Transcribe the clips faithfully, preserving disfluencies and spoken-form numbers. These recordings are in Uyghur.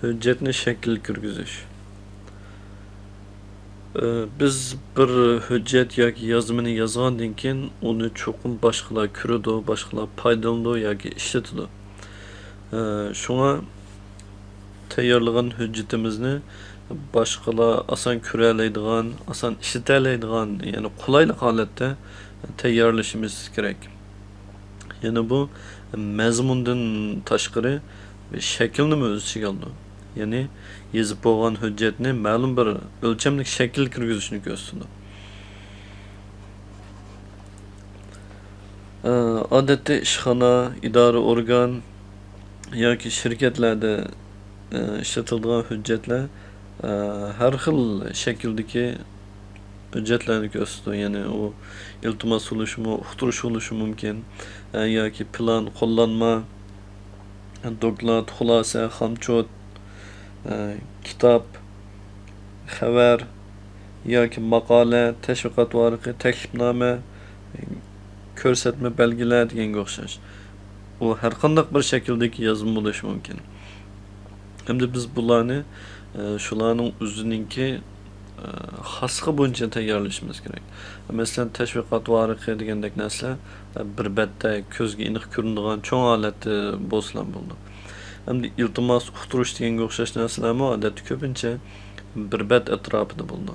ھۆججەتنى شەكىلگە كىرگۈزۈش. ئى، بىز بىر ھۆججەت ياكى يازمىنى يازغاندىن كېيىن، ئۇنى چوقۇم باشقىلار كۆرىدۇ، باشقىلار پايدىلىنىدۇ ياكى ئىشلىتىدۇ. ئى، شۇڭا تەييارلىغان ھۆججىتىمىزنى باشقىلار ئاسان كۆرەلەيدىغان، ئاسان ئىشلىتەلەيدىغان، يەنى قولايلىق ھالەتتە تەييارلىشىمىز كېرەك. يەنە بۇ مەزمۇندىن تاشقىرى شەكىلنىمۇ ئۆز ئىچىگە ئالىدۇ. يەنى يېزىپ بولغان ھۆججەتنى مەلۇم بىر ئۆلچەملىك شەكىلگە كىرگۈزۈشنى كۆرسىتىدۇ. ئە، ئادەتتە ئىشخانا، ئىدارە ئورگان ياكى شىركەتلەردە، ئە، ئىشلىتىلىدىغان ھۆججەتلەر، ئە، ھەر خىل شەكىلدىكى ھۆججەتلەرنى كۆرسىتىدۇ. يەنى ئۇ ئىلتىماس بولۇشىمۇ، ئۇقتۇرۇش بولۇشى مۇمكىن. ئە، ياكى پىلان، قوللانما، دوكلات، خۇلاسە، خامچوت، ئە، كىتاب، خەۋەر ياكى ماقالە، تەشۋىقات ۋارىقى، تەكلىپنامە، كۆرسەتمە بەلگىلەر دېگەنگە ئوخشاش. ئۇ ھەر قانداق بىر شەكىلدىكى يازما بولۇشى مۇمكىن. ئەمدى بىز بۇلارنى، ئە، شۇلارنىڭ ئۆزىنىڭكى، ئە، خاسلىقى بويىچە تەييارلىشىمىز كېرەك. مەسىلەن، تەشۋىقات ۋارىقى دېگەندەك نەرسىلەر، ئە، بىر بەتتە كۆزگە ئېنىق كۆرۈنىدىغان چوڭ ھالەتتە بولسىلا بولىدۇ. ئەمدى ئىلتىماس، ئۇقتۇرۇش دېگەنگە ئوخشاش نەرسىلەرمۇ ئادەتتە كۆپىنچە بىر بەت ئەتراپىدا بولىدۇ.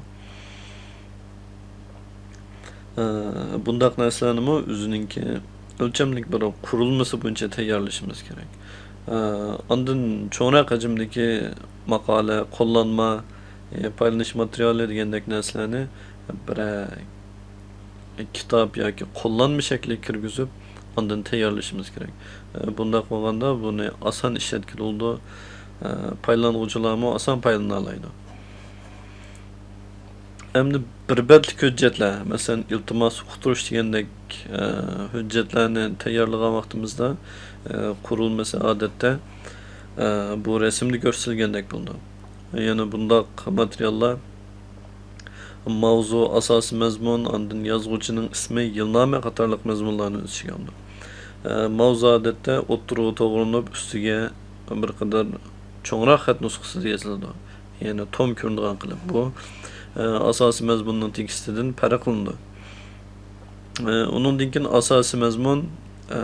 ئە، بۇنداق نەرسىلەرنىمۇ ئۆزىنىڭكى ئۆلچەملىك بىر قۇرۇلمىسى بويىچە تەييارلىشىمىز كېرەك. ئە، ئاندىن چوڭراق ھەجىمدىكى ماقالە، قوللانما، ئە، پايدىلىنىش ماتېرىيالى دېگەندەك نەرسىلەرنى بىرەر كىتاب ياكى قوللانما شەكلىگە كىرگۈزۈپ، ئاندىن تەييارلىشىمىز كېرەك. ئە، بۇنداق بولغاندا بۇنى ئاسان ئىشلەتكىلى بولىدۇ. ئە، پايدىلانغۇچىلارمۇ ئاسان پايدىلىنالايدۇ. ئەمدى بىر بەتلىك ھۆججەتلەر، مەسىلەن، ئىلتىماس، ئۇقتۇرۇش دېگەندەك، ئە، ھۆججەتلەرنى تەييارلىغان ۋاقتىمىزدا، ئە، قۇرۇلمىسى ئادەتتە، ئە، بۇ رەسىمدە كۆرسىتىلگەندەك بولىدۇ. يەنە بۇنداق ماتېرىياللار ماۋزۇ، ئاساسىي مەزمۇن، ئاندىن يازغۇچىنىڭ ئىسمى، يىلنامە قاتارلىق مەزمۇنلارنى ئۆز ئىچىگە ئالىدۇ. ئە، ماۋزۇ ئادەتتە ئوتتۇرىغا توغرىلىنىپ، ئۈستىگە بىر قەدەر چوڭراق خەت نۇسخىسىدا يېزىلىدۇ. يەنى توم كۆرۈنىدىغان قىلىپ. بۇ، ئە، ئاساسىي مەزمۇننىڭ تېكىستىدىن پەرقلىنىدۇ. ئە، ئۇنىڭدىن كېيىن ئاساسىي مەزمۇن، ئە،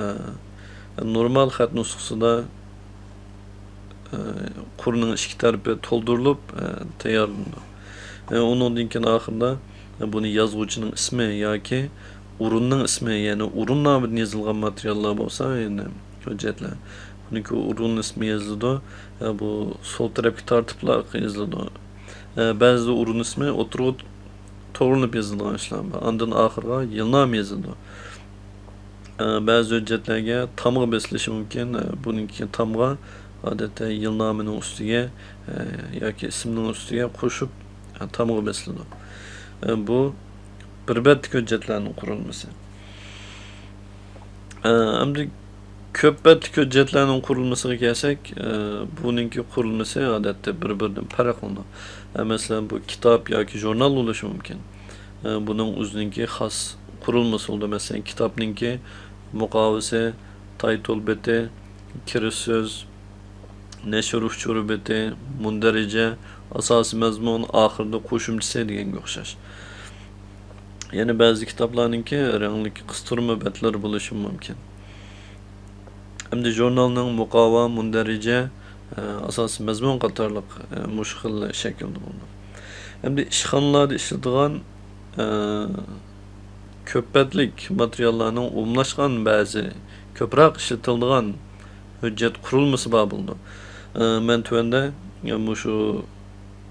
نورمال خەت نۇسخىسىدا، ئە، قۇرنىڭ ئىككى تەرىپى تولدۇرۇلۇپ، ئە، تەييارلىنىدۇ. ئە، ئۇنىڭدىن كېيىن ئاخىرىدا بۇنى يازغۇچىنىڭ ئىسمى ياكى ئورۇننىڭ ئىسمى، يەنى ئورۇن نامىدىن يېزىلغان ماتېرىياللار بولسا، يەنى ھۆججەتلەر، بۇنىڭكى ئورۇن ئىسمى يېزىلىدۇ. ئە، بۇ سول تەرەپكە تارتىپلا يېزىلىدۇ. ئە، بەزىدە ئورۇن ئىسمى ئوتتۇرىغا توغرىلىنىپ يېزىلىدىغان ئىشلار بار. ئاندىن ئاخىرىغا يىلنامە يېزىلىدۇ. ئە، بەزى ھۆججەتلەرگە تامغا بېسىلىشى مۇمكىن. ئە، بۇنىڭكى تامغا ئادەتتە يىلنامىنىڭ ئۈستىگە، ئە، ياكى ئىسىمنىڭ ئۈستىگە قوشۇپ، ئە، تامغا بېسىلىدۇ. ئە، بۇ بىر بەتلىك ھۆججەتلەرنىڭ قۇرۇلمىسى. ئە، ئەمدى كۆپ بەتلىك ھۆججەتلەرنىڭ قۇرۇلمىسىغا كەلسەك، ئە، بۇنىڭكى قۇرۇلمىسى ئادەتتە بىر-بىرىدىن پەرقلىنىدۇ. ئە، مەسىلەن، بۇ كىتاب ياكى ژۇرنال بولۇشى مۇمكىن. ئە، بۇنىڭ ئۆزىنىڭكى خاس قۇرۇلمىسى بولىدۇ. مەسىلەن، كىتابنىڭكى مۇقاۋىسى، تايتول بېتى، كىرىش سۆز، نەشر ئۇچۇرى بېتى، مۇندەرىجە، ئاساسىي مەزمۇن، ئاخىرىدا قوشۇمچىسى دېگەنگە ئوخشاش. يەنە بەزى كىتابلارنىڭكى رەڭلىك قىستۇرما بەتلىرى بولۇشى مۇمكىن. ئەمدى ژۇرنالنىڭ مۇقاۋا، مۇندەرىجە، ئە، ئاساسىي مەزمۇن قاتارلىق، ئە، مۇشۇ خىل شەكىلدە بولىدۇ. ئەمدى ئىشخانىلاردا ئىشلىتىدىغان، ئە، كۆپ بەتلىك ماتېرىياللارنىڭ ئومۇملاشقان بەزى كۆپرەك ئىشلىتىلىدىغان ھۆججەت قۇرۇلمىسى بار بولىدۇ. ئە، مەن تۆۋەندە، ئە، مۇشۇ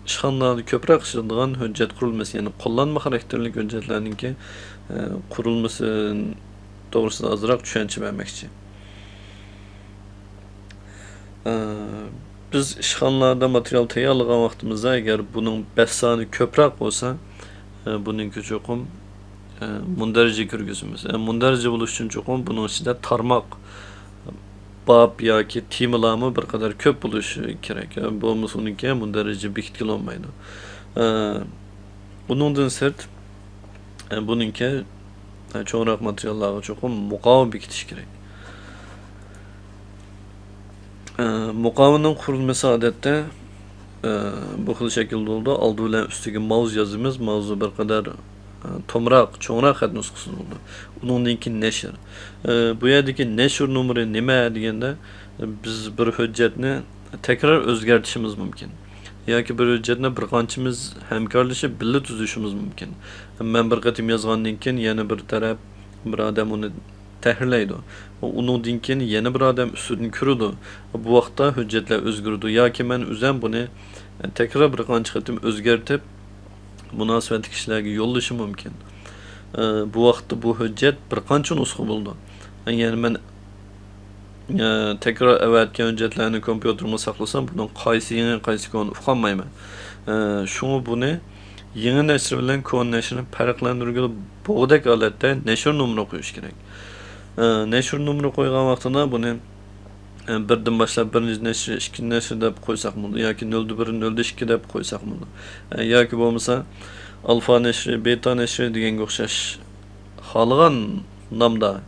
ئىشخانىلاردا كۆپرەك ئىشلىتىلىدىغان ھۆججەت قۇرۇلمىسى، يەنى قوللانما خاراكتېرلىك ھۆججەتلەرنىڭكى، ئە، قۇرۇلمىسى توغرىسىدا ئازراق چۈشەنچە بەرمەكچى. ئە، بىز ئىشخانىلاردا ماتېرىيال تەييارلىغان ۋاقتىمىزدا، ئەگەر بۇنىڭ بەت سانى كۆپرەك بولسا، ئە، بۇنىڭكى چوقۇم، ئە، مۇندەرىجە كىرگۈزىمىز. ئە، مۇندەرىجە بولۇش ئۈچۈن چوقۇم بۇنىڭ ئىچىدە تارماق، باب ياكى تېمىلارمۇ بىر قەدەر كۆپ بولۇشى كېرەك. ئە، بولمىسا ئۇنىڭكى مۇندەرىجە بېكىتكىلى بولمايدۇ. ئە، ئۇنىڭدىن سىرت، ئە، بۇنىڭكى، ئە، چوڭراق ماتېرىياللارغا چوقۇم مۇقاۋا بېكىتىش كېرەك. ئە، مۇقاۋىنىڭ قۇرۇلمىسى ئادەتتە، ئە، بۇ خىل شەكىلدە بولىدۇ. ئالدى بىلەن ئۈستىگە ماۋزۇ يازىمىز. ماۋزۇ بىر قەدەر، ئە، تومراق، چوڭراق خەت نۇسخىسىدا بولىدۇ. ئۇنىڭدىن كېيىن نەشر. ئە، بۇ يەردىكى نەشر نومۇرى نېمە دېگەندە، بىز بىر ھۆججەتنى تەكرار ئۆزگەرتىشىمىز مۇمكىن. ياكى بىر ھۆججەتنى بىر قانچىمىز ھەمكارلىشىپ بىللە تۈزۈشىمىز مۇمكىن. مەن بىر قېتىم يازغاندىن كېيىن يەنە بىر تەرەپ، بىر ئادەم ئۇنى تەھرىرلەيدۇ. ئۇنىڭدىن كېيىن يەنە بىر ئادەم ئۈستىدىن كۆرىدۇ. بۇ ۋاقىتتا ھۆججەتلەر ئۆزگىرىدۇ. ياكى مەن ئۆزۈم بۇنى تەكرار بىر قانچە قېتىم ئۆزگەرتىپ، مۇناسىۋەتلىك كىشىلەرگە يوللىشىم مۇمكىن. ئە، بۇ ۋاقىتتا بۇ ھۆججەت بىر قانچە نۇسخا بولىدۇ. يەنى مەن، ئە، تەكرار ئەۋەتكەن ھۆججەتلەرنى كومپيۇتېرىمغا ساقلىسام، بۇنىڭ قايسى يېڭى، قايسى كونا ئۇقالمايمەن. ئە، شۇڭا بۇنى يېڭى نەشر بىلەن كونا نەشرنى پەرقلەندۈرگىلى بولغۇدەك ھالەتتە نەشر نومۇرى قويۇش كېرەك. ئە، نەشر نومۇرى قويغان ۋاقتىدا بۇنى، ئە، بىردىن باشلاپ بىرىنچى نەشر، ئىككىنچى نەشر دەپ قويساق بولىدۇ ياكى نۆلدە بىر، نۆلدە ئىككى دەپ قويساق بولىدۇ. ئە، ياكى بولمىسا ئالفا نەشرى، بېتا نەشرى دېگەنگە ئوخشاش خالىغان نامدا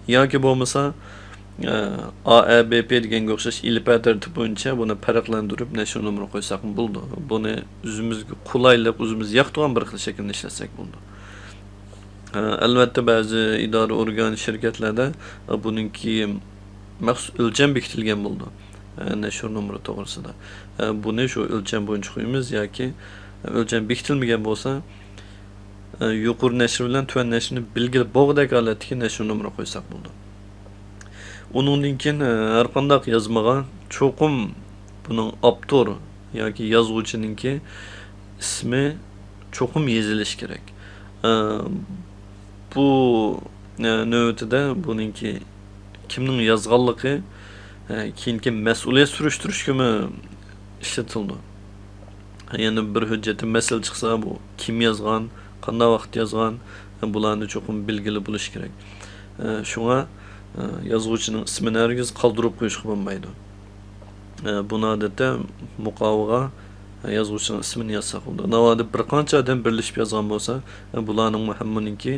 ياكى بولمىسا، ئە، ئا ئە بې پې دېگەنگە ئوخشاش ئېلىپبە تەرتىپى بويىچە بۇنى پەرقلەندۈرۈپ نەشر نومۇرى قويساقمۇ بولىدۇ. بۇنى ئۆزىمىزگە قولايلىق، ئۆزىمىز ياقتۇرغان بىر خىل شەكىلنى ئىشلەتسەك بولىدۇ. ئە، ئەلۋەتتە، بەزى ئىدارە ئورگان، شىركەتلەردە، ئە، بۇنىڭكى مەخسۇس ئۆلچەم بېكىتىلگەن بولىدۇ. ئە، نەشر نومۇرى توغرىسىدا. ئە، بۇنى شۇ ئۆلچەم بويىچە قويىمىز ياكى ئۆلچەم بېكىتىلمىگەن بولسا، ئە، يۇقىرى نەشر بىلەن تۆۋەن نەشرنى بىلگىلى بولغۇدەك ھالەتتىكى نەشر نومۇرى قويساق بولىدۇ. ئۇنىڭدىن كېيىن، ئە، ھەرقانداق يازمىغا چوقۇم بۇنىڭ ئاپتور ياكى يازغۇچىنىڭكى ئىسمى چوقۇم يېزىلىشى كېرەك. ئە، بۇ، ئە، نۆۋىتىدە بۇنىڭكى كىمنىڭ يازغانلىقى، ئە، كېيىنكى مەسئۇلىيەت سۈرۈشتۈرۈشكىمۇ ئىشلىتىلىدۇ. يەنى بىر ھۆججەتتە مەسىلە چىقسا، بۇ كىم يازغان، قانداق ۋاقىت يازغان، بۇلارنى چوقۇم بىلگىلى بولۇشى كېرەك. شۇڭا يازغۇچىنىڭ ئىسمىنى ھەرگىز قالدۇرۇپ قويۇشقا بولمايدۇ. بۇنى ئادەتتە مۇقاۋىغا يازغۇچىنىڭ ئىسمىنى يازساق بولىدۇ. ناۋادا بىر قانچە ئادەم بىرلىشىپ يازغان بولسا، بۇلارنىڭمۇ ھەممىنىڭكى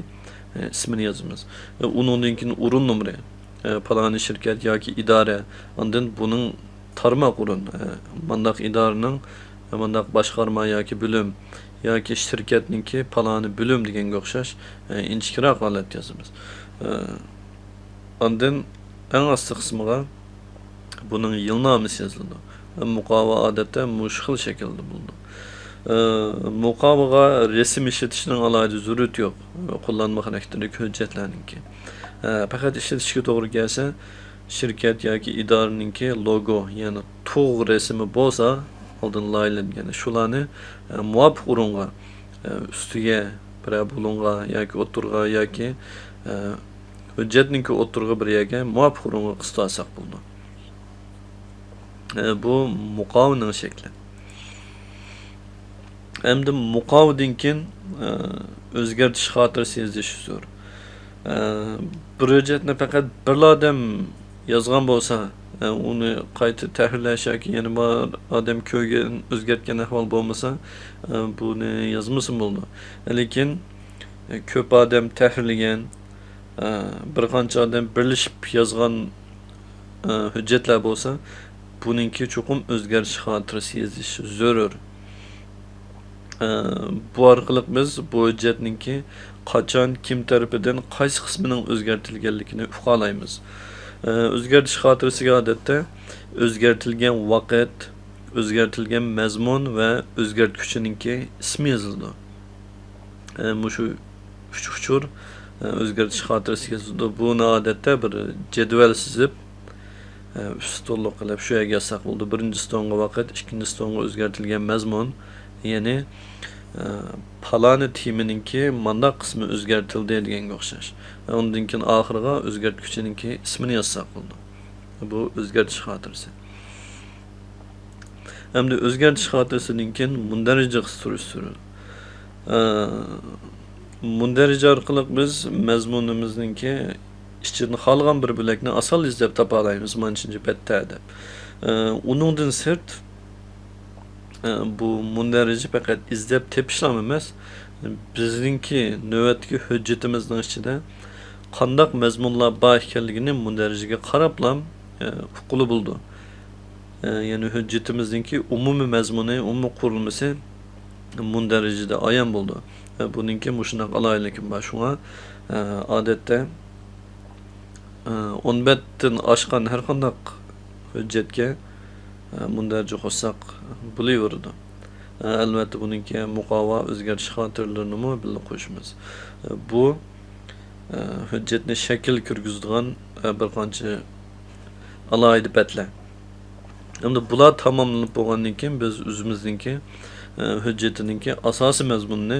ئىسمىنى يازىمىز. ئۇنىڭدىن كېيىن ئورۇن نومۇرى. پالانى شىركەت ياكى ئىدارە، ئاندىن بۇنىڭ تارماق ئورۇن، ئە، مانداق ئىدارىنىڭ، ئە، مانداق باشقارما ياكى بۆلۈم ياكى شىركەتنىڭكى پالانى بۆلۈم دېگەنگە ئوخشاش، ئە، ئىنچىكىرەك ھالەتتە يازىمىز. ئە، ئاندىن ئەڭ ئاستى قىسمىغا بۇنىڭ يىلنامىسى يېزىلىدۇ. ئە، مۇقاۋا ئادەتتە مۇشۇ خىل شەكىلدە بولىدۇ. ئە، مۇقاۋىغا رەسىم ئىشلىتىشنىڭ ئالاھىدە زۆرۈرىيىتى يوق، قوللانما خاراكتېرلىك ھۆججەتلەرنىڭكى. ئە، پەقەت ئىشلىتىشكە توغرا كەلسە، شىركەت ياكى ئىدارىنىڭكى لوگو، يەنى تۇغ رەسىمى بولسا، ئالدىن لايىھەلەنگەن، شۇلارنى، ئە، مۇۋاپىق ئورۇنغا، ئە، ئۈستىگە، بىرەر بۇلۇڭغا ياكى ئوتتۇرىغا ياكى، ئە، ھۆججەتنىڭكى ئوتتۇرىغا بىر يەرگە مۇۋاپىق ئورۇنغا قىستالساق بولىدۇ. ئە، بۇ مۇقاۋىنىڭ شەكلى. ئەمدى مۇقاۋىدىن كېيىن، ئە، ئۆزگەرتىش خاتىرىسى يېزىش زۆرۈر. ئە، بىر ھۆججەتنى پەقەت بىرلا ئادەم يازغان بولسا، ئە، ئۇنى قايتا تەھرىرلەش ياكى يەنە بىر ئادەم كۆرگەن، ئۆزگەرتكەن ئەھۋال بولمىسا، ئە، بۇنى يازمىسىمۇ بولىدۇ. لېكىن، ئە، كۆپ ئادەم تەھرىرلىگەن، ئە، بىر قانچە ئادەم بىرلىشىپ يازغان، ئە، ھۆججەتلەر بولسا، بۇنىڭكى چوقۇم ئۆزگەرتىش خاتىرىسى يېزىش زۆرۈر. ئە، بۇ ئارقىلىق بىز بۇ ھۆججەتنىڭكى قاچان، كىم تەرىپىدىن، قايسى قىسمىنىڭ ئۆزگەرتىلگەنلىكىنى ئۇقالايمىز. ئە، ئۆزگەرتىش خاتىرىسىگە ئادەتتە ئۆزگەرتىلگەن ۋاقىت، ئۆزگەرتىلگەن مەزمۇن ۋە ئۆزگەرتكۈچىنىڭكى ئىسمى يېزىلىدۇ. ئە، مۇشۇ ئۈچ ئۇچۇر، ئە، ئۆزگەرتىش خاتىرىسىگە يېزىلىدۇ. بۇنى ئادەتتە بىر جەدۋەل سىزىپ، ئە، ئۈچ ستونلۇق قىلىپ شۇ يەرگە يازساق بولىدۇ. بىرىنچى ستونغا ۋاقىت، ئىككىنچى ستونغا ئۆزگەرتىلگەن مەزمۇن، يەنى، ئە، پالانى تېمىنىڭكى مانداق قىسمى ئۆزگەرتىلدى دېگەنگە ئوخشاش. ئۇندىن كېيىن ئاخىرىغا ئۆزگەرتكۈچىنىڭكى ئىسمىنى يازساق بولىدۇ. بۇ ئۆزگەرتىش خاتىرىسى. ئەمدى ئۆزگەرتىش خاتىرىسىدىن كېيىن مۇندەرىجە سۈرۈشتۈرۈلىدۇ. ئە، مۇندەرىجە ئارقىلىق بىز مەزمۇنىمىزنىڭكى ئىچىدىن خالىغان بىر بۆلەكنى ئاسانلا ئىزدەپ تاپالايمىز، مانچىنچە بەتتە دەپ. ئە، ئۇنىڭدىن سىرت، ئە، بۇ مۇندەرىجە پەقەت ئىزدەپ تېپىشلام ئەمەس، بىزنىڭكى نۆۋەتتىكى ھۆججىتىمىزنىڭ ئىچىدە قانداق مەزمۇنلار بار ئىكەنلىكىنى مۇندەرىجىگە قاراپلا، ئە، ئۇققىلى بولىدۇ. يەنى ھۆججىتىمىزنىڭكى ئومۇمىي مەزمۇنى، ئومۇمىي قۇرۇلمىسى مۇندەرىجىدە ئايان بولىدۇ. بۇنىڭكى مۇشۇنداق ئالاھىدىلىكى بار. شۇڭا، ئادەتتە، ئون بەتتىن ئاشقان ھەر قانداق ھۆججەتكە، مۇندەرىجە قوشساق بولۇۋېرىدۇ. ئەلۋەتتە، بۇنىڭكى مۇقاۋا، ئۆزگەرتىش خاتىرىلىرىنىمۇ بىللە قوشىمىز. بۇ، ھۆججەتنى شەكىل كىرگۈزىدىغان، بىر قانچە ئالاھىدە بەتلەر. ئەمدى بۇلار تاماملىنىپ بولغاندىن كېيىن، بىز ئۆزىمىزنىڭكى، ھۆججىتىنىڭكى ئاساسىي مەزمۇنىنى،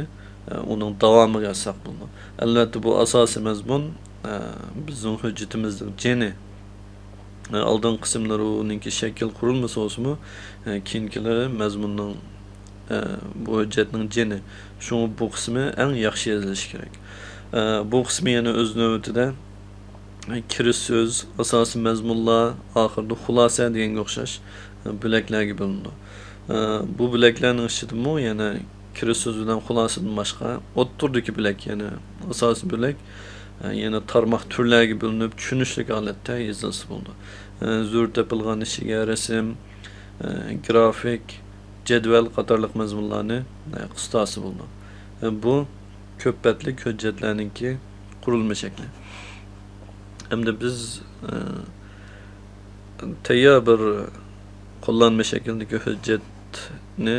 ئۇنىڭ داۋامىغا يازساق بولىدۇ. ئەلۋەتتە، بۇ ئاساسىي مەزمۇن، بىزنىڭ ھۆججىتىمىزنىڭ جېنى. ئالدىنقى قىسىملىرى ئۇنىڭكى شەكىل قۇرۇلمىسى بولسىمۇ، كېيىنكىلىرى مەزمۇننىڭ، بۇ ھۆججەتنىڭ جېنى. شۇڭا بۇ قىسمى ئەڭ ياخشى يېزىلىشى كېرەك. بۇ قىسمى يەنە ئۆز نۆۋىتىدە، كىرىش سۆز، ئاساسىي مەزمۇنلار، ئاخىرىدا خۇلاسە دېگەنگە ئوخشاش، بۆلەكلەرگە بۆلۈنىدۇ. بۇ بۆلەكلەرنىڭ ئىچىدىمۇ يەنە كىرىش سۆز بىلەن خۇلاسىدىن باشقا، ئوتتۇرىدىكى بۆلەك، يەنى ئاساسىي بۆلەك، يەنە تارماق تۈرلەرگە بۆلۈنۈپ، چۈشىنىشلىك ھالەتتە يېزىلسا بولىدۇ. زۆرۈر تېپىلغان ئىشىگە رەسىم، گرافىك، جەدۋەل قاتارلىق مەزمۇنلارنى قىستاسا بولىدۇ. بۇ كۆپ بەتلىك ھۆججەتلەرنىڭكى قۇرۇلما شەكلى. ئەمدى بىز، ئە، تەييار بىر قوللانما شەكلىدىكى ھۆججەتنى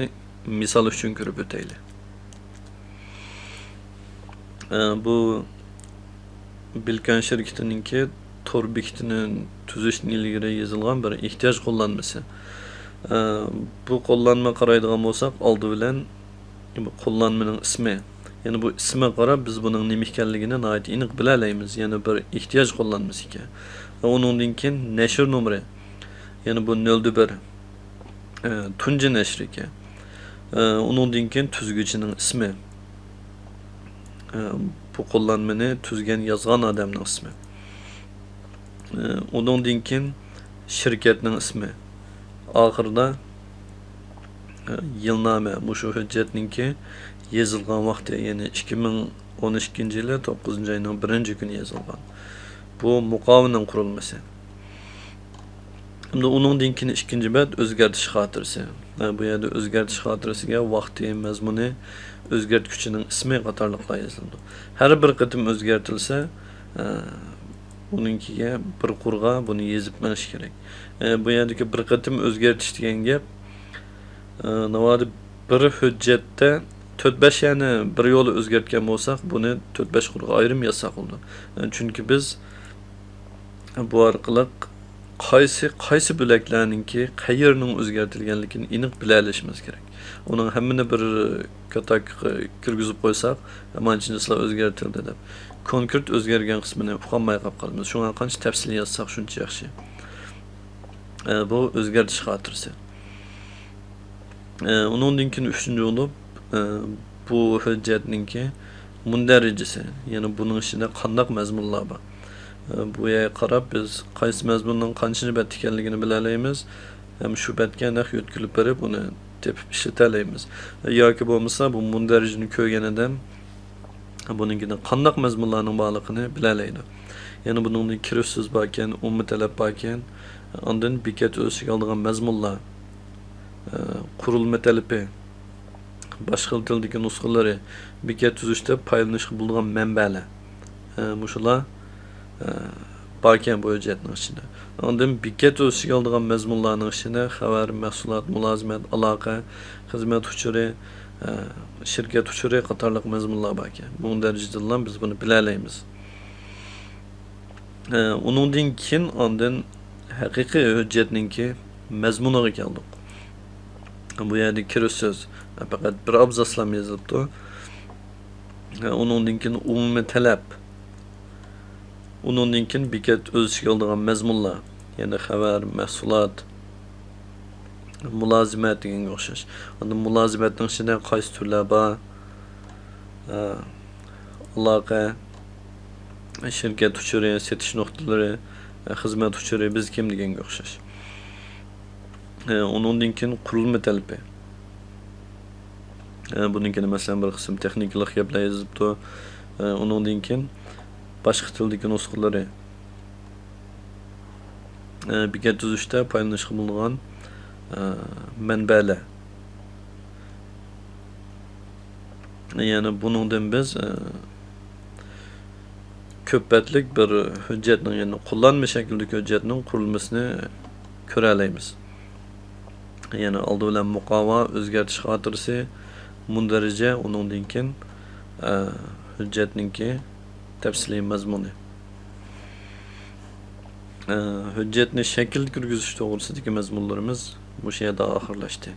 مىسال ئۈچۈن كۆرۈپ ئۆتەيلى. ئە، بۇ بىلكان شىركىتىنىڭكى تور بېكىتىنى تۈزۈشتىن ئىلگىرى يېزىلغان بىر ئېھتىياج قوللانمىسى. ئە، بۇ قوللانما قارايدىغان بولساق، ئالدى بىلەن بۇ قوللانمىنىڭ ئىسمى. يەنى بۇ ئىسمىغا قاراپ، بىز بۇنىڭ نېمە ئىكەنلىكىنى ناھايىتى ئېنىق بىلەلەيمىز. يەنى بىر ئېھتىياج قوللانمىسى ئىكەن. ۋە ئۇنىڭدىن كېيىن نەشر نومۇرى. يەنى بۇ نۆل بىر، ئە، تۇنجى نەشر ئىكەن. ئە، ئۇنىڭدىن كېيىن تۈزگۈچىنىڭ ئىسمى. ئە، بۇ قوللانمىنى تۈزگەن، يازغان ئادەمنىڭ ئىسمى. ئۇنىڭدىن كېيىن شىركەتنىڭ ئىسمى. ئاخىرىدا، يىلنامە، مۇشۇ ھۆججەتنىڭكى يېزىلغان ۋاقتى، يەنى ئىككى مىڭ ئون ئىككىنچى يىلى توققۇزىنچى ئاينىڭ بىرىنچى كۈنى يېزىلغان. بۇ مۇقاۋىنىڭ قۇرۇلمىسى. ئەمدى ئۇنىڭدىن كېيىن ئىككىنچى بەت ئۆزگەرتىش خاتىرىسى. بۇ يەردە ئۆزگەرتىش خاتىرىسىگە ۋاقتى، مەزمۇنى، ئۆزگەرتكۈچىنىڭ ئىسمى قاتارلىقلار يېزىلىدۇ. ھەر بىر قېتىم ئۆزگەرتىلسە، ئۇنىڭكىگە بىر قۇرغا بۇنى يېزىپ مېڭىش كېرەك. بۇ يەردىكى بىر قېتىم ئۆزگەرتىش دېگەن گەپ، ناۋادا بىر ھۆججەتتە تۆت-بەش يەرنى بىر يولى ئۆزگەرتكەن بولساق، بۇنى تۆت-بەش قۇرغا ئايرىم يازساق بولىدۇ. چۈنكى بىز بۇ ئارقىلىق قايسى، قايسى بۆلەكلەرنىڭكى قەيەرنىڭ ئۆزگەرتىلگەنلىكىنى ئېنىق بىلەلىشىمىز كېرەك. ئۇنىڭ ھەممىنى بىر كاتاكقا كىرگۈزۈپ قويساق، مانچىنچىسىلا ئۆزگەرتىلدى دەپ، كونكرېت ئۆزگەرگەن قىسمىنى ئۇقالماي قاپ قالىمىز. شۇڭا قانچە تەپسىلىي يازساق، شۇنچە ياخشى. ئە، بۇ ئۆزگەرتىش خاتىرىسى. ئە، ئۇنىڭدىن كېيىن ئۈچىنچى بولۇپ، ئە، بۇ ھۆججەتنىڭكى مۇندەرىجىسى، يەنى بۇنىڭ ئىچىدە قانداق مەزمۇنلار بار؟ ئە، بۇ يەرگە قاراپ، بىز قايسى مەزمۇننىڭ قانچىنچى بەتتە ئىكەنلىكىنى بىلەلەيمىز ھەم شۇ بەتكە نەق يۆتكىلىپ بېرىپ، ئۇنى تېپىپ ئىشلىتەلەيمىز. ياكى بولمىسا، بۇ مۇندەرىجىنى كۆرگەن ئادەم بۇنىڭكىدە قانداق مەزمۇنلارنىڭ بارلىقىنى بىلەلەيدۇ. يەنە بۇنىڭدا كىرىش سۆز باركەن، ئومۇمىي تەلەپ باركەن، ئاندىن بېكەت ئۆز ئىچىگە ئالىدىغان مەزمۇنلار، ئە، قۇرۇلما تەلىپى، باشقا خىل تىلدىكى نۇسخىلىرى، بېكەت تۈزۈشتە پايدىلىنىشقا بولىدىغان مەنبەلەر، ئە، مۇشۇلار، ئە، باركەن بۇ ھۆججەتنىڭ ئىچىدە. ئاندىن بېكەت ئۆز ئىچىگە ئالىدىغان مەزمۇنلارنىڭ ئىچىدە خەۋەر، مەھسۇلات، مۇلازىمەت، ئالاقە، خىزمەت ئۇچۇرى، ئە، شىركەت ئۇچۇرى قاتارلىق مەزمۇنلار باركەن. بۇ دەرىجىدىلا بىز بۇنى بىلەلەيمىز. ئە، ئۇنىڭدىن كېيىن ئاندىن ھەقىقىي ھۆججەتنىڭكى مەزمۇنىغا كەلدۇق. بۇ يەردە كىرىش سۆز، پەقەت بىر ئابزاسلام يېزىلىپتۇ. ئە، ئۇنىڭدىن كېيىن ئومۇمىي تەلەپ. ئۇنىڭدىن كېيىن بېكەت ئۆز ئىچىگە ئالىدىغان مەزمۇنلار، يەنى خەۋەر، مەھسۇلات، مۇلازىمەت دېگەنگە ئوخشاش. ئاندىن مۇلازىمەتنىڭ ئىچىدە قايسى تۈرلەر بار؟ ئە، ئالاقە، شىركەت ئۇچۇرى، سېتىش نۇقتىلىرى، ئە، خىزمەت ئۇچۇرى، بىز كىم دېگەنگە ئوخشاش. ئە، ئۇنىڭدىن كېيىن قۇرۇلما تەلىپى. ئە، بۇنىڭكىنى، مەسىلەن، بىر قىسىم تېخنىكىلىق گەپلەر يېزىپتۇ. ئە، ئۇنىڭدىن كېيىن باشقا تىلدىكى نۇسخىلىرى. ئە، بېكەت تۈزۈشتە پايدىلىنىشقا بولىدىغان، ئە، مەنبەلەر. يەنى بۇنىڭدىن بىز، ئە، كۆپ بەتلىك بىر ھۆججەتنىڭ، يەنى قوللانما شەكلىدىكى ھۆججەتنىڭ قۇرۇلمىسىنى كۆرەلەيمىز. يەنى ئالدى بىلەن مۇقاۋا، ئۆزگەرتىش خاتىرىسى، مۇندەرىجە، ئۇنىڭدىن كېيىن، ئە، ھۆججەتنىڭكى تەپسىلىي مەزمۇنى. ئە، ھۆججەتنى شەكىلگە كىرگۈزۈش توغرىسىدىكى مەزمۇنلىرىمىز مۇشۇ يەردە ئاخىرلاشتى.